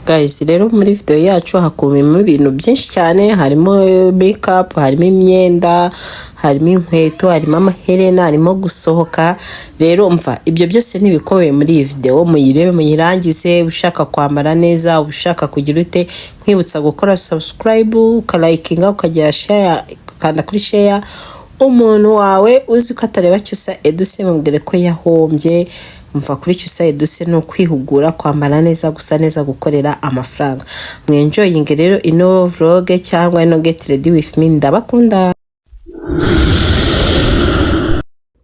Guys, rero muri video yacu hakubiyemo ibintu byinshi cyane: harimo makeup, harimo imyenda, harimo inkweto, harimo amaherena, harimo gusohoka. Rero mva, ibyo byose ntibikomeye muri iyi video. Muyirebe muyirangize. Ushaka kwambara neza, ushaka kugira ute, nkwibutsa gukora subscribe, ukalikinga, ukagira share, ukanda kuri share. Umuntu wawe uzi ko atareba Cyusa Eduse, mubwire ko yahombye. Mva, kuri Cyusa Eduse ni ukwihugura, kwambara neza, gusa neza, gukorera amafaranga. Mwenjoyinge rero ino vlog cyangwa ino get ready with me. Ndabakunda.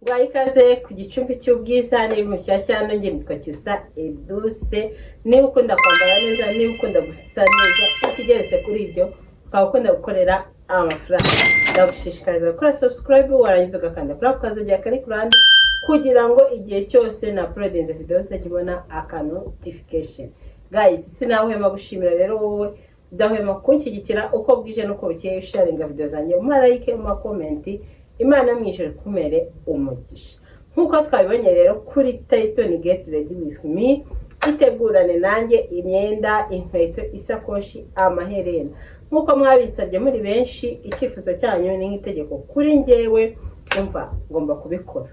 Ngwaye ikaze ku Gicumbi cy'Ubwiza. Niba mushyashya hano, njye nitwa Cyusa Eduse. Niba ukunda kwambara neza, niba ukunda gusa neza, ikigeretse kuri ibyo ukaba ukunda gukorera amafaranga, ndagushishikariza gukora subscribe, warangiza ugakanda kuri ako kazogera kari ku ruhande, kugira ngo igihe cyose na uploadinze video uzajya ubona aka notification. Guys, sinahwema gushimira rero wowe udahwema kunshyigikira uko bwije n'uko bukeye, usharinga video zanjye, mu like, mu comment. Imana mu ijuru ikumere umugisha. Nk'uko twabibonye rero kuri title, ni get ready with me, itegurane nanjye: imyenda, inkweto, isakoshi, amaherena. Nk'uko mwabitsabye muri benshi, icyifuzo cyanyu ni nk'itegeko kuri njyewe. Umva, ngomba kubikora,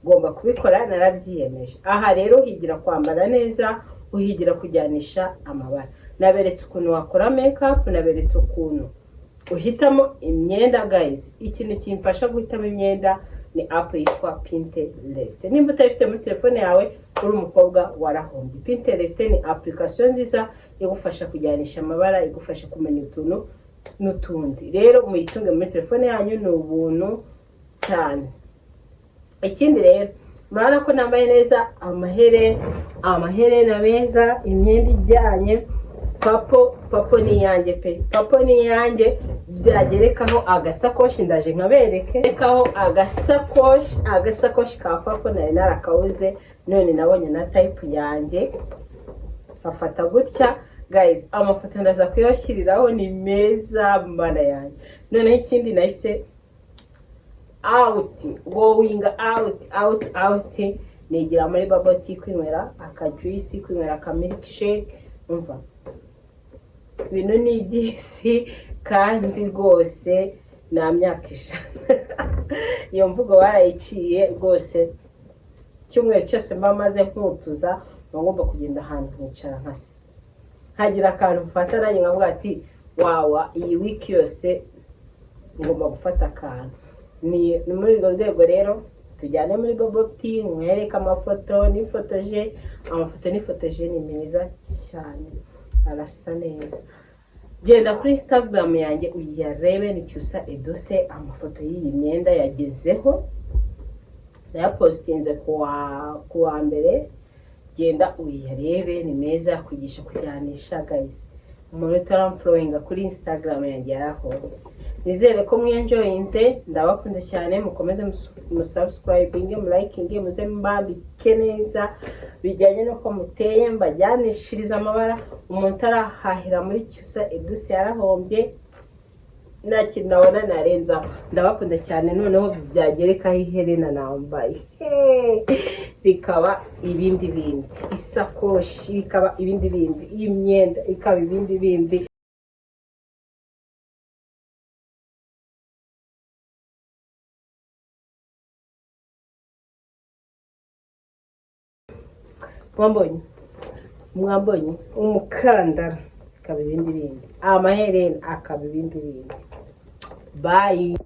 ngomba kubikora, narabyiyemeje. Aha rero uhigira kwambara neza, uhigira kujyanisha amabara. Naberetse ukuntu wakora makeup, naberetse ukuntu uhitamo imyenda. Guys, ikintu kimfasha guhitamo imyenda ni app yitwa Pinterest. Nimba utayifite muri telefone yawe, uri umukobwa, warahombye. Pinterest ni application nziza igufasha kujyanisha amabara, igufasha kumenya utuntu n'utundi. Rero muyitunge muri telefone yanyu, ni ubuntu cyane. Ikindi rero, murabona ko nambaye neza, amaherena meza, imyenda ijyanye. Purple, purple ni iyanjye pe, purple ni iyanjye. Byagerekaho agasakoshi, ndaje nkabereke. Gerekaho agasakoshi, agasakoshi ka purple nari narakabuze, none nabonye na type yanjye, afata gutya. Guys, amafoto ndaza kuyashyiriraho, ni meza, mana yanjye. Noneho ikindi, nahise out, going out, out, out, nigira muri bubble tea, kwinywera akajuice, kwinywera aka milkshake. Umva, ibintu ni iby'isi kandi rwose nta myaka 100, iyo mvugo barayiciye rwose. Icyumweru cyose mba maze nkutuza, mba ngomba kugenda ahantu nkicara, nkasa nkagira akantu mfata, nanjye nkavuga ati: "Wawa, iyi wiki yose ngomba gufata akantu." Ni muri urwo rwego rero tujyane muri bubble tea, nkwereke amafoto nifotoje. Amafoto nifotoje ni meza cyane, arasa neza. Genda kuri Instagram yanjye uyarebe, ni Cyusa Eduse. Amafoto y'iyi myenda yagezeho, nayapositinze kuwa mbere. Genda uyarebe, ni meza, yakwigisha kujyanisha. Guys, umuntu utaramfollowinga kuri Instagram yanjye yarahombye. Nizere ko mwenjoyinze. Ndabakunda cyane. Mukomeze musubscribinge, mulikinge, muze mbambike neza bijyanye n'uko muteye, mbajyanishiriza amabara. Umuntu utarahahira muri Cyusa Eduse yarahombye, nta kintu nabona narenzaho. Ndabakunda cyane. Noneho byagerekaho iherena nambaye, hey, bikaba ibindi bindi, isakoshi bikaba ibindi bindi, iyi myenda ikaba ibindi bindi. Mwambonye, mwambonye umukandara, ikaba ibindi bindi, amaherena akaba ibindi bindi. Bye.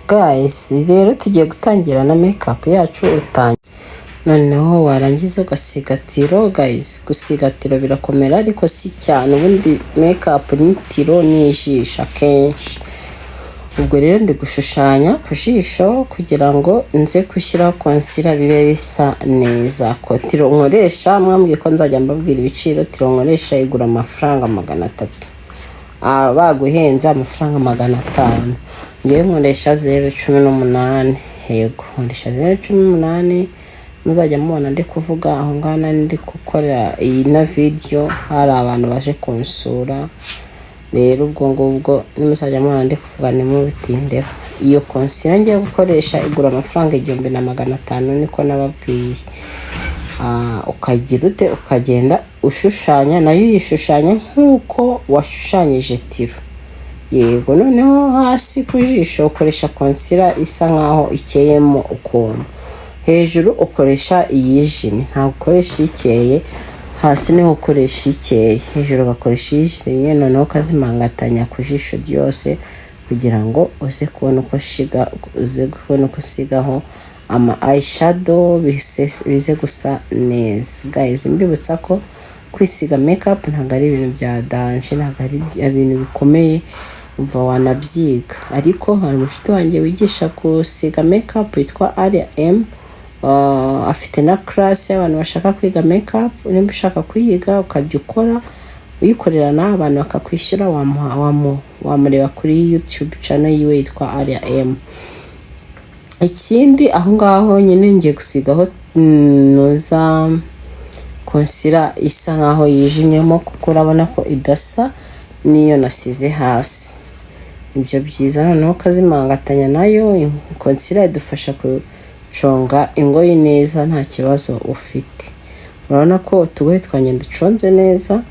Guys, rero tugiye gutangira na makeup yacu. Utangira noneho warangiza ugasiga tiro. Guys, gusiga tiro birakomera, ariko si cyane. Ubundi makeup ni tiro n'ijisho akenshi. Ubwo rero ndi gushushanya ku jisho kugira ngo nze gushyiraho concealer, bibe bisa neza. Ko tiro nkoresha, mwambwiye ko nzajya mbabwira ibiciro, tiro nkoresha igura amafaranga 300, baguhenze amafaranga 500. Ngewe nkoresha 0.18. Yego, nkoresha 0.18. Muzajya mubona ndi kuvuga aho ngaho, nari ndi gukora iyi na video, hari abantu baje kunsura. Rero ubwo ngubwo nimuzajya mubona ndi kuvuga, ntimubitindeho. Iyo concealer ngiye gukoresha igura amafaranga 1500, niko nababwiye. Ukagira ute? Ukagenda ushushanya, nayo uyishushanya nk'uko washushanyije tiro. Yego, noneho hasi ku jisho ukoresha concealer isa nkaho ikeyemo ukuntu, hejuru ukoresha iyijimye. Ntabwo ukoresha ikeye hasi, niho ukoresha ikeye, hejuru ugakoresha iyijimye. Noneho ukazimangatanya ku jisho ryose kugira ngo uze kubona uko shiga, uze kubona uko usigaho ama eyeshadow, bize gusa neza. Guys, mbibutsa ko kwisiga makeup ntabwo ari ibintu bya danger, ntabwo ari ibintu bikomeye, umva, wanabyiga. Ariko hari umushuti wanjye wigisha gusiga makeup witwa Aria M, afite na class y'abantu bashaka kwiga makeup. Nimba ushaka kuyiga, ukajya ukora uyikorera nawe, abantu bakakwishyura, wamureba kuri YouTube channel yiwe yitwa Aria M. Ikindi, aho ngaho nyine ngiye gusigaho noza concealer isa nkaho yijimyemo, kuko urabona ko idasa n'iyo nasize hasi. Ibyo byiza, noneho ukazimangatanya nayo. Concealer idufasha guconga ingoyi neza nta kibazo ufite. Urabona ko utugoyi twanjye duconze neza,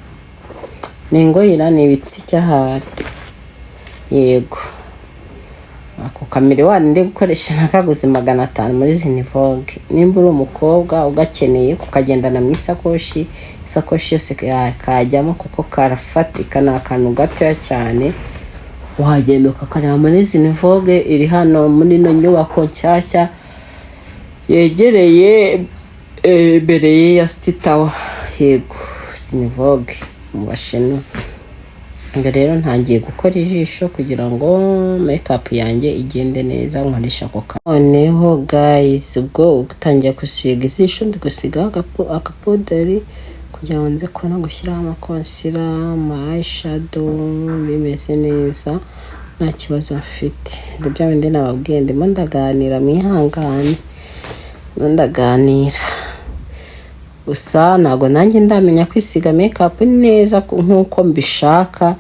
ni ingoyira, ni ibitsike ahari. Yego, ako ka miroir ndi gukoresha nakaguze 500 muri Zinvogue. Nimba uri umukobwa ugakeneye kukagendana mu isakoshi, isakoshi yose kajyamo kuko karafatika, ni akantu gatoya cyane. Wagenda ukakareba muri Zinvogue, iri hano muri ino nyubako nshyashya yegereye imbere ya City Tower. Yego, Zinvogue mu Bashinwa. Ngo rero ntangiye gukora ijisho kugira ngo makeup yanjye igende neza, nkoresha ako kantu. Noneho guys, ubwo utangiye gusiga ijisho, ndi gusigaho akapuderi kugira ngo nze kubona gushyiraho ama concealer, ama eyeshadow, bimeze neza nta kibazo mfite. Ngo bya bindi nababwiye, ndimo ndaganira, mwihangane, ndimo ndaganira gusa. Ntabwo nanjye ndamenya kwisiga makeup neza nk'uko mbishaka,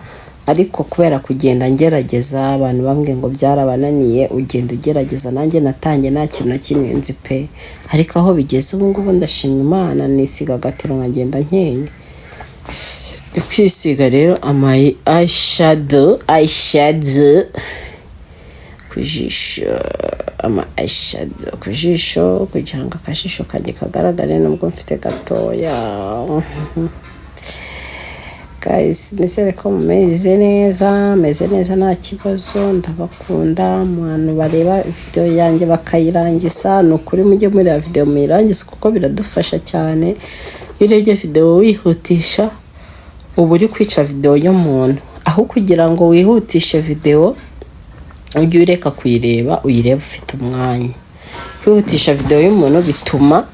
ariko kubera kugenda ngerageza, abantu bambwiye ngo byarabananiye, ugenda ugerageza. Nanjye natangiye nta kintu na kimwe nzi pe, ariko aho bigeze ubu ngubu ndashima Imana, nisiga agatiro nkagenda nkeye. Ndi kwisiga rero ama eyeshadow ku jisho, ama eyeshadow ku jisho kugira ngo akajisho kanjye kagaragare nubwo mfite gatoya. Guys, nizere ko mumeze neza, meze neza nta kibazo. Ndabakunda mu bantu bareba video yanjye bakayirangiza. Ni ukuri, mujye mureba video muyirangiza kuko biradufasha cyane. Iyo urebye video wihutisha, uba uri kwica video y'umuntu. Aho kugira ngo wihutishe video, ujye ureka kuyireba, uyirebe ufite umwanya. Kwihutisha video y'umuntu bituma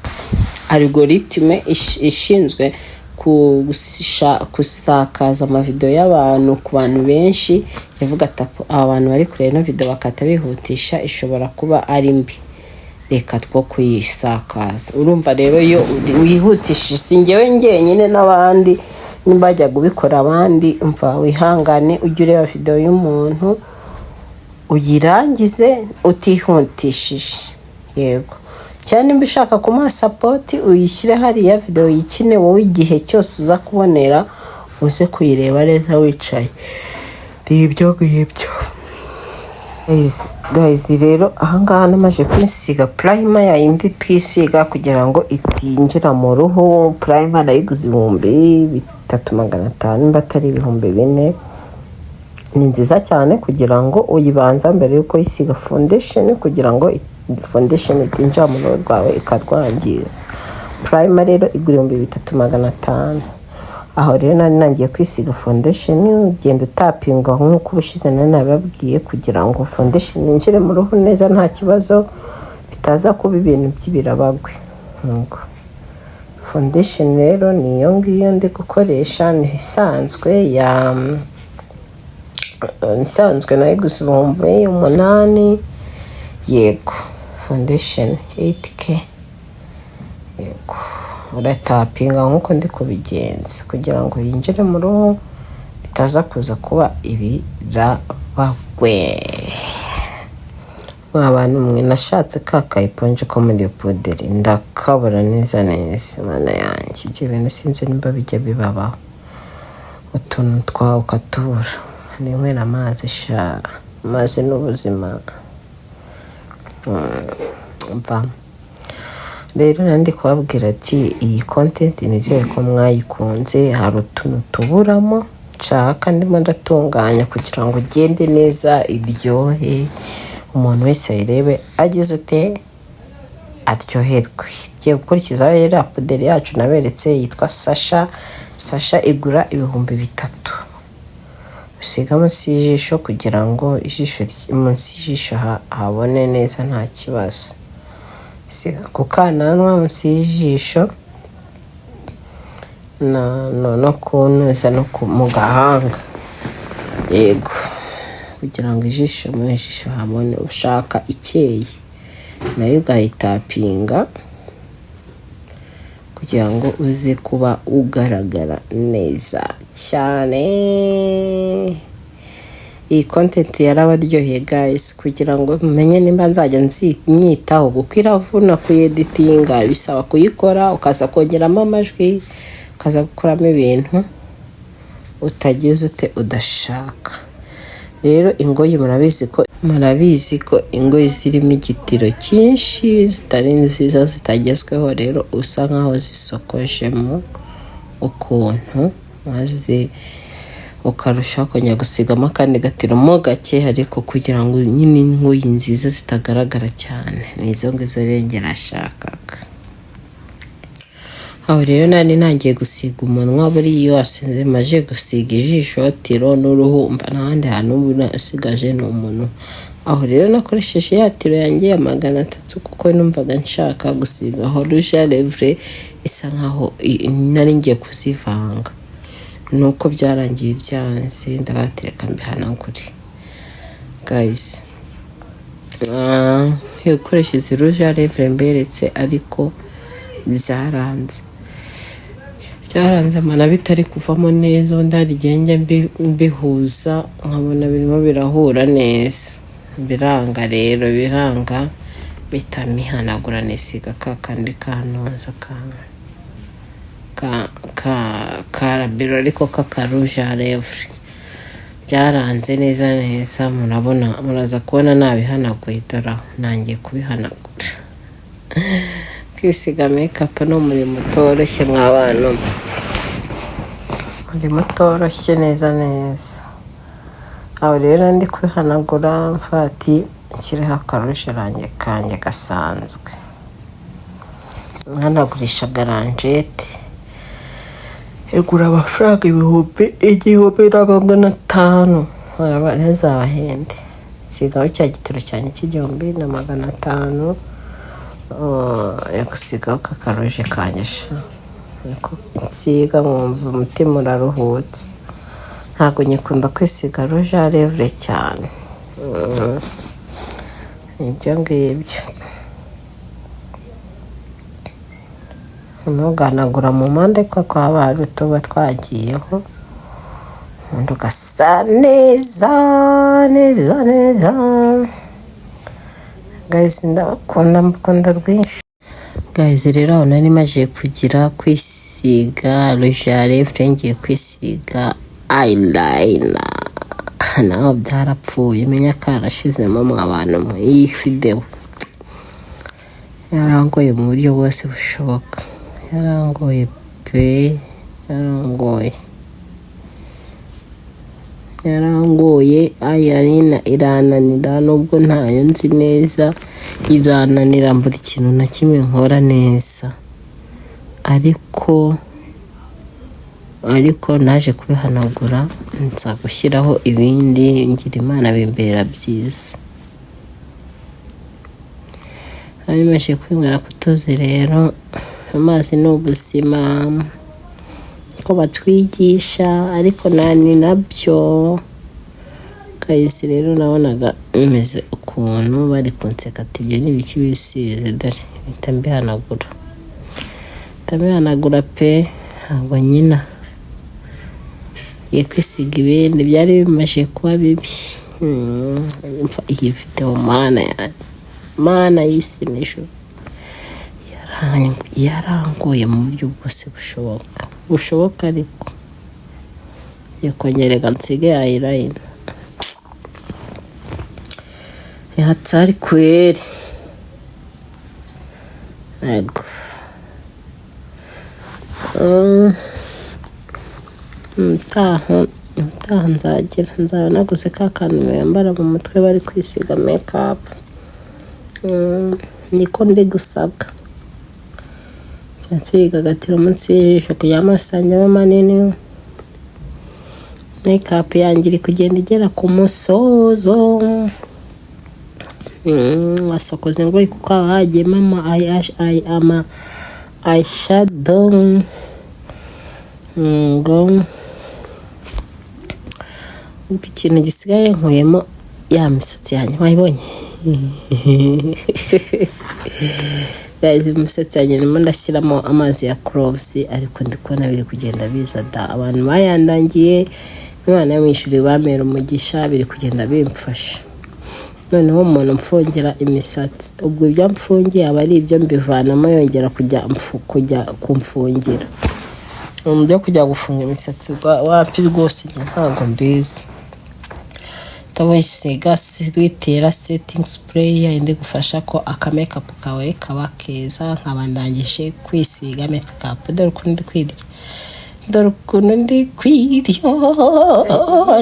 algorithme ishinzwe gusakaza amavideo y'abantu ku bantu benshi ivuga ati: "Aba bantu bari kureba ino video bakahita bihutisha, ishobora kuba ari mbi, reka two kuyisakaza." Urumva rero, iyo wihutishije, si njyewe njyenyine, n'abandi nibajya kubikora abandi. Umva, wihangane, ujye ureba video y'umuntu uyirangize utihutishije. Yego, cyane nimba ushaka kumuha support, uyishyire hariya video yikine, wowe igihe cyose uza kubonera uze kuyireba neza wicaye. Ni ibyo ngibyo guys. Rero ahangaha namaze kwisiga primer, ya yindi twisiga kugira ngo itinjira mu ruhu. Primer nayiguze 3500, nimba atari 4000. Ni nziza cyane kugira ngo uyibanza mbere y'uko uyisiga foundation, kugira ngo foundation itinjira mu ruhu rwawe ikarwangiza. Primer rero igura 3500. Aho rero nari nangiye kwisiga foundation. Ugenda utapinga nk'uko ubushize nari nababwiye, kugira ngo foundation yinjire mu ruhu neza nta kibazo, bitaza kuba ibintu by'ibirabagwe. Yego. Foundation rero ni iyo ngiyo ndi gukoresha, ni isanzwe ya isanzwe, nayiguze 8000. Yego, foundation 8K. Yego, uratapinga nk'uko ndi kubigenza kugira ngo yinjire mu ruhu, bitaza kuza kuba ibirabagwe. Mwa bantu mwe, nashatse ka ka éponge ko muri iyo puderi ndakabura neza neza. Mana yanjye, ibyo bintu sinzi nimba bijya bibabaho, utuntu twawe ukatubura. Ninywera amazi sha, amazi ni ubuzima. Mva rero nandi kubabwira ati iyi content nizere ko mwayikunze. Hari utuntu tuburamo nshaka, ndimo ndatunganya kugira ngo ugende neza, iryohe, umuntu wese ayirebe agize ute, aryoherwe. Tugiye gukurikizaho rero ya puderi yacu naberetse yitwa Sasha. Sasha igura 3000. Usiga munsi y'ijisho kugira ngo ijisho munsi y'ijisho habone neza, nta kibazo. Siga ku kananwa, munsi y'ijisho, no kunuza no mu gahanga, yego, kugira ngo ijisho mu jisho habone. Ushaka ikeye nayo ugayitapinga kugira ngo uze kuba ugaragara neza cyane. Iyi content yarabaryoheye guys, kugira ngo mumenye nimba nzajya nyitaho, kuko iravuna kuyeditinga, bisaba kuyikora ukaza kongeramo amajwi, ukaza gukuramo ibintu utagize ute, udashaka. Rero ingoyi, murabizi ko ingoyi zirimo igitiro cyinshi zitari nziza, zitagezweho. Rero usa nkaho zisokojemo ukuntu, maze ukarushaho kongera gusigamo akandi gatiro mo gake, ariko kugira ngo nyine ingoyi nziza zitagaragara cyane. Ni izo ngizo rero njye nashakaga. Aho rero nari ntangiye gusiga umunwa. Buriya iyo wasize, maje gusiga ijisho, tiro n'uruhu, mva n'ahandi hantu uba nasigaje ni umunwa. Aho rero nakoresheje ya tiro yanjye ya 300, kuko numvaga nshaka gusigaho rouge à lèvres, isa nkaho nari ngiye kuzivanga, nuko byarangiye byanze, ndabatereka mbihanagure guys. Gukoresha izi rouge à lèvres mberetse, ariko byaranze, byaranze mbona bitari kuvamo neza. Ubundi hari igihe njya mbihuza nkabona birimo birahura neza, biranga rero, biranga, mpita mbihanagura, nisiga ka kandi kantuza ka ka Labello, ariko k'aka rouge à lèvres. Byaranze neza neza, murabona, muraza kubona nabihanaguye. Dore aho ntangiye kubihanagura. Kwisiga makeup ni umurimo utoroshye mwa bantu, umurimo utoroshye neza neza. Aho rero ndi kubihanagura, mfati nshyireho aka rouge kanjye gasanzwe, nkanagurisha lingette igura amafaranga 1500, ntizabahende. Nsigaho cya gitiro cyanjye cy'1500, gusigaho kaka rouge kanjye sha, niko nsiga nkumva umutima uraruhutse. Ntabwo nyikunda kwisiga rouge à lèvres cyane. Ibyo ngibyo ntuganagura mu mpande kuko haba hari utuba twagiyeho, ubundi ugasa neza neza neza. Guys, ndabakunda, mbakunda rwinshi guys. Rero aho nari maze kugira kwisiga rouge à lèvres, ngiye kwisiga eyeliner, naho byarapfuye, menya karashizemo. Mwa bantu mwe, iyi video yarangoye mu buryo bwose bushoboka, yarangoye pe, yarangoye, yarangoye. Eyeliner irananira, nubwo ntayo nzi neza, irananira buri kintu na kimwe nkora neza, ariko naje kubihanagura, nza gushyiraho ibindi, ngira Imana bimbera byiza. Nari maze kwinywera ku tuzi rero, amazi ni ubuzima ko batwigisha, ariko nani nabyo guys. Rero nabonaga bimeze ukuntu bari kunseka ati ibyo ni ibiki bisize? Dore mpita mbihanagura, mpita mbihanagura pe. Ntabwo nyina ngiye kwisiga ibindi, byari bimaze kuba bibi. Iyi video, Mana yanjye, Mana y'isi n'ijuru, yarangoye mu buryo bwose bushoboka, ariko yakongera nsige eyeliner hatari kweri. Yego. Ubutaha nzagira nzaba naguze ka kantu bambara mu mutwe bari kwisiga makeup. Niko ndi gusabwa, nsiga agatiro munsi y'ijisho kugira amaso yanjye abe manini. Makeup yanjye iri kugenda igera ku musozo. Wasokoza ingoyi kuko haba hagiyemo ama eyeshadow. Ngo ubwo ikintu gisigaye, nkuyemo ya misatsi yanjye, wayibonye guys? Imisatsi yanjye ndimo ndashyiramo amazi ya cloves, ariko ndi kubona biri kugenda biza da. Abantu bayandangiye, Imana yo mu ijuru bamera umugisha, biri kugenda bimfasha. Noneho umuntu mfungira imisatsi, ubwo ibyo mfungiye aba ari ibyo mbivanamo, yongera kujya kumfungira. Ibintu byo kujya gufunga imisatsi wapi rwose, njye ntabwo mbizi. Wisiga, witera setting spray yindi igufasha ko aka makeup kawe kaba keza. Nkaba ndangije kwisiga makeup. Dore ukuntu ndi kwirya, dore ukuntu ndi kwirya,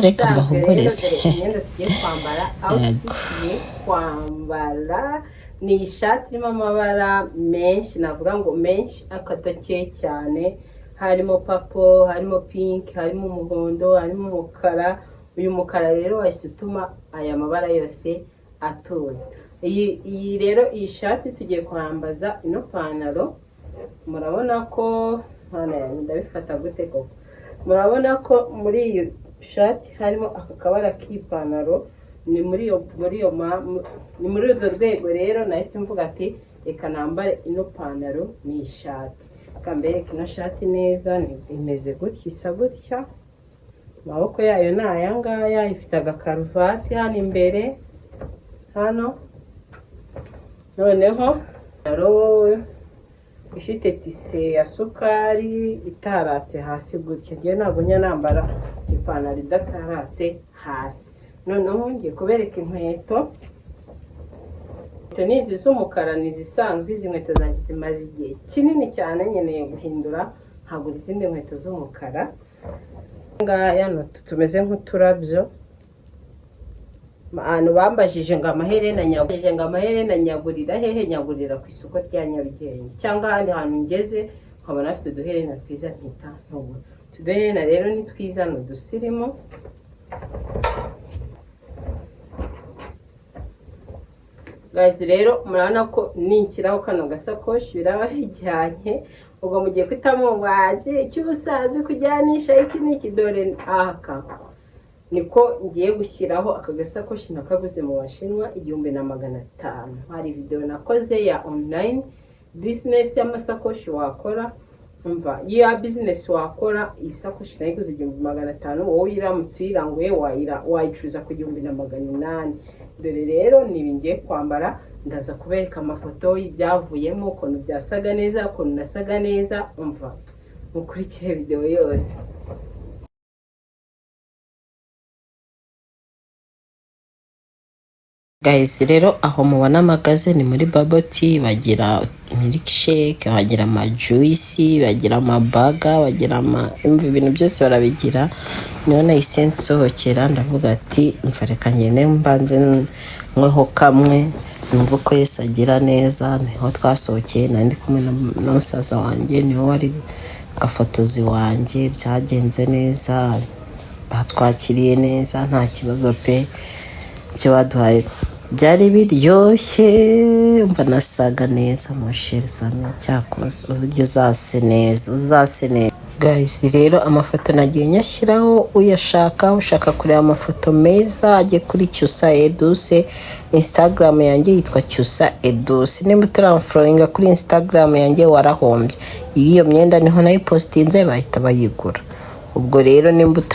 reka mbahugurize. Imyenda tugiye kwambara, aho Yego. tugiye kwambara ni ishati irimo amabara menshi, navuga ngo menshi ariko adakeye cyane. Harimo purple, harimo pink, harimo umuhondo, harimo umukara. Uyu mukara rero wahise utuma aya mabara yose atuza. Iyi rero, iyi shati tugiye kwambaza ino pantaro. Murabona ko, mwana yanjye, ndabifata gute koko? Murabona ko muri iyi shati harimo aka kabara k'ipantaro. Ni muri urwo rwego rero nahise mvuga ati reka nambare ino pantaro n'ishati. Reka mbereke ino shati neza. Imeze gutya, isa gutya. Amaboko yayo ni aya ngaya, ifite agakaruvati hano imbere hano. Noneho ipantaro ifite tissu ya sukari itaratse hasi gutya. Ngewe ntabwo njya nambara ipantaro idataratse hasi. Noneho ngiye kubereka inkweto. Inkweto ni izi z'umukara, ni izisanzwe. Izi nkweto zanjye zimaze igihe kinini cyane, nkeneye guhindura nkagura izindi nkweto z'umukara. Ngaya ni utu tumeze nk'uturabyo. Abantu bambajije ngo amaherena nyagurira, ngo amaherena nyagurira hehe? Nyagurira ku isoko rya Nyarugenge cyangwa ahandi hantu ngeze nkabona afite uduherena twiza, mpita ntubura. Utu duherena rero ni twiza, ni udusirimu. Guys, rero murabona ko ninshyiraho kano gasakoshi biraba bijyanye. Ubwo mugiye kwitamo waje icy'ubusazi kujyanisha iki n'iki. Dore aka niko ngiye gushyiraho. Aka gasakoshi nakaguze mu Bashinwa 1500. Hari video nakoze ya online business y'amasakoshi wakora. Umva, ya business wakora, iyi sakoshi nayiguze 1500. Wowe uyiramutse uyiranguye wayicuruza ku 1800. Dore rero ni ibi ngiye kwambara. Ndaza kubereka amafoto y'ibyavuyemo, ukuntu byasaga neza, ukuntu nasaga neza. Umva, mukurikire video yose. Guys, rero aho mubona amagaze ni muri Bubble Tea. Bagira milkshake, bagira ama juice, bagira ama burger, bagira ama imva, ibintu byose barabigira. Niho nahise nsohokera, ndavuga ati mva reka ngende mbanze nyweho kamwe numva uko Yesu agira neza. Niho twasohokeye, nari ndi kumwe na musaza wanjye, niwe wari gafotozi wanjye. Byagenze neza, batwakiriye neza, nta kibazo pe. Ibyo baduhaye byari biryoshye. Mva nasaga neza mu sherezano, cyakoze uburyo uzase neza, uzase neza. Guys, rero amafoto nagiye nyashyiraho. Uyashaka, ushaka kureba amafoto meza, ajye kuri Cyusa Eduse. Instagram yanjye yitwa Cyusa Eduse. Niba utaramfollowinga kuri Instagram yanjye, warahombye. Iyo myenda niho nayipostinze, bahita bayigura. Ubwo rero nimba uta